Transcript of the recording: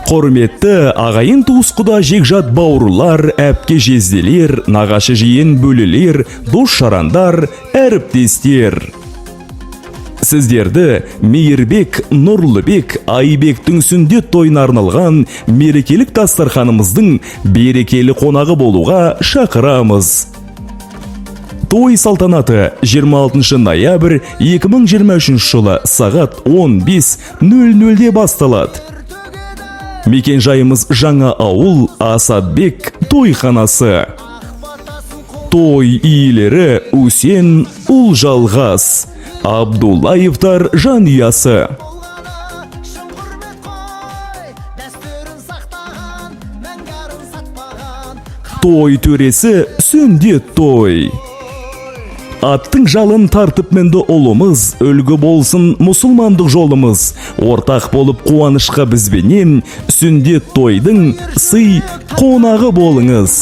Құрметті ағайын, туыс, құда, жекжат, бауырлар, әпке, жезделер, нағашы, жиен, бөлелер, дос жарандар, әріптестер, сіздерді Мейірбек, Нұрлыбек, Айбектің сүндет тойына арналған мерекелік дастарханымыздың берекелі қонағы болуға шақырамыз. Той салтанаты 26 ноябрь 2023 жылы сағат 15.00-де басталады. Мекен жайымыз: Жаңа ауыл, Асадбек тойханасы. Той иелері: Үсен, Ұлжалғас Абдуллаевтар жанұясы. Шын құрмет қой, дәстүрін сақтаған, мәңгі арын сатпаған. Той төресі: Сүндет той. Аттың жалын тартып мінді ұлымыз, үлгі болсын мұсылмандық жолымыз. Ортақ болып қуанышқа бізбенен, сүндет тойдың сый қонағы болыңыз.